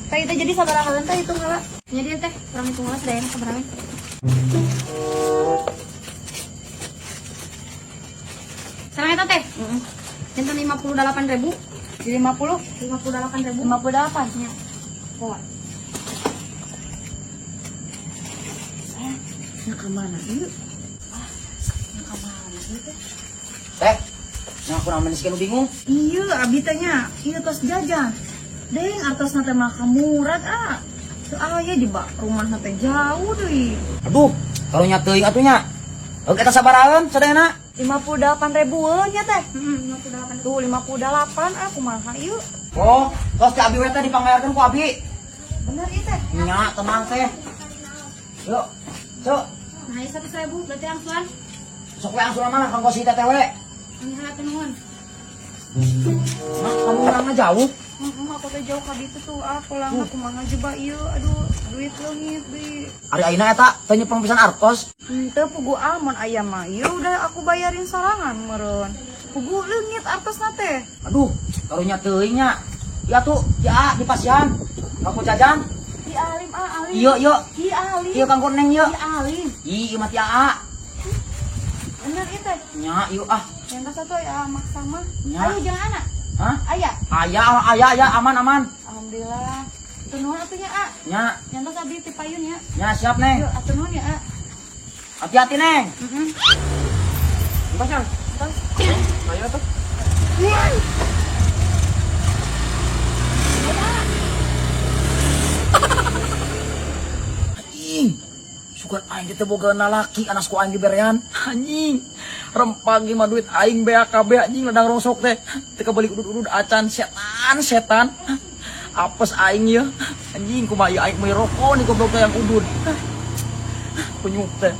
Teh, itu jadi sabaraha teh hitung heula. Nya dia teh, urang hitung heula sadayana sabaraha. Sareng eta teh? Heeh. Janten 58.000. Jadi 50 58.000. 58. Nya. Bawa. Eh, nya ka mana ieu? Ah, nya ka mana ieu teh? Teh, nah aku namanya sih bingung. Iya, abi teh nya, ieu tos jajan. Deng artosna teh mah murad ah. Teu aya di bak rumahna teh jauh deui. Aduh, kalau nya teuing atuh nya. Oke, eta sabarahan sadayana? 58 ribuan ya teh. Heeh, 58. Tuh 58 ah kumaha ieu? Oh, tos ti abi we teh dipangbayarkeun ku abi. Bener ieu teh. Nya, tenang teh. Yuk, cuk. Nah, ieu 100.000 berarti angsuran. Sok we angsuran mana kanggo si teteh we. Ini heula nuhun. Nah, kamu orangnya jauh. Heeh, aku teh jauh ka ditu tuh ah pulangna kumaha jeba ieu. Aduh, duit leungit deui. Ari ayeuna eta teu nyepeng pisan artos. Henteu puguh mun aya mah. Ieu udah aku bayarin sorangan meureun. Puguh leungit artosna teh. Aduh, karunya teuing nya. Ya tuh, ya di pasihan. Kanggo jajan. Ki alim ah alim. Iya, iya. Ki alim. Iya kanggo neng ieu. Ki alim. Ih, ieu mah ti aa. Bener ieu teh. Nya, ieu ah. Yang satu ya maksa mah. Nya. Ayo jangan anak. Hah? Aya. Aya, aya, aya, aman, aman. Alhamdulillah. Hatur nuhun atuh nya, A. Nya, Nyantos abdi ti payun ya. nya siap neng. Yuk, hatur nuhun ya, A. Hati-hati neng. Heeh. Entos yang. Ayo tuh. Anjing. Sugan aing teh boga laki anas ku aing diberean. Anjing. Rempang mah duit aing BAKB anjing ladang rongsok teh. Teu kabeli udud-udud acan setan setan. Apes aing ye. Anjing kumaha ieu aing meuli rokok nih goblok teh yang udud. Penyuk teh.